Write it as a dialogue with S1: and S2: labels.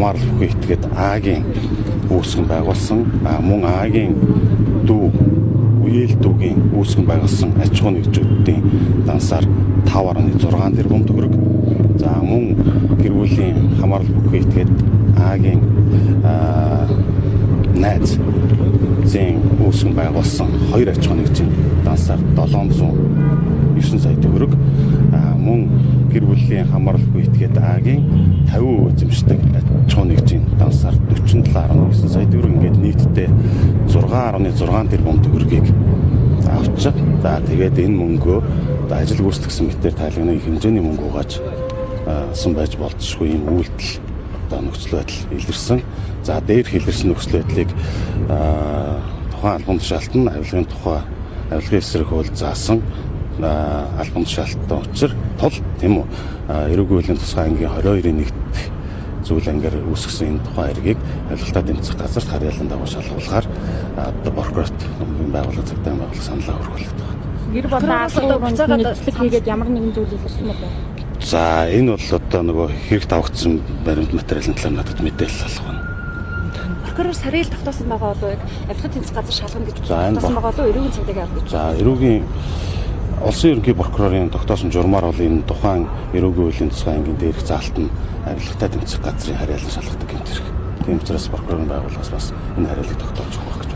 S1: хамаарал бүхий этгээд А-гийн үүсгэн байгуулсан, мөн А-гийн дүү Үеэл дүүгийн үүсгэн байгуулсан аж ахуйн нэгжүүдийн дансаар 5.6 тэрбум төгрөг. За, мөн гэр бүлийн хамаарал бүхий этгээд А-гийн найз зэн үүсгэн байгуулсан хоёр аж ахуйн нэгжийн дансаар 709 сая төгрөг. Мөн гэр бүлийн хамааралгүй этгээд А-гийн 50% эзэмшдэг аж ахуйн нэгжийн дансаар 47.9 сая төгрөг, ингээд нийтдээ 6.6 тэрбум төгрөгийг авчих. За, тэгээд энэ мөнгөө одоо ажил гүйцэтгэсэн мэтээр тайлагны хэмжээний мөнгө угааж сан байж болзошгүй ийм үйлдэл, одоо нөхцөл байдал илэрсэн. За, дээрх илэрсэн нөхцөл байдлыг тухайн албан тушаалт нь авилгын тухай, авилгын эсрэг хууль заасан албан тушаалттай учир тул, тийм үү, эрүүгийн хуулийн тусгай ангийн 22-ын 1 зүйл ангаар үүсгэсэн энэ тухайн хэргийг авилгалтай тэмцэх газарт харьяалан дагуу шалгуулахаар одоо прокурорт, байгууллага, цагдаагийн байгууллага саналаа хүргүүлэх байна.
S2: Гэр болон
S3: Одоо
S2: aalгын
S3: буцаагаад
S2: нэгтлэг хийгээд ямар нэгэн зүйл илэрсэн болов уу?
S1: За, энэ бол одоо нөгөө хэрэг тавагдсан баримт материалын талаар надад мэдээлэл алах байна.
S3: Прокурор сарил тогтоосон байгаа болов уу? Яг авилгын тэмцэх газар шалгана гэж
S1: За, энэ
S3: тогтоосон байгаа болов уу? Эрүүгийн цагдаагийн арга гэж.
S1: За, эрүүгийн улсын ерөнхий прокурорын тогтоосон журмаар бол энэ тухайн эрүүгийн хуулийн тусгай ангийн дээрх заалт нь авилгатай тэмцэх газрын харьяалан шалгадаг юм зэрэг. Тийм учраас прокурорын байгууллагаас бас энэ харьяалыг тогтоож өгөх гэж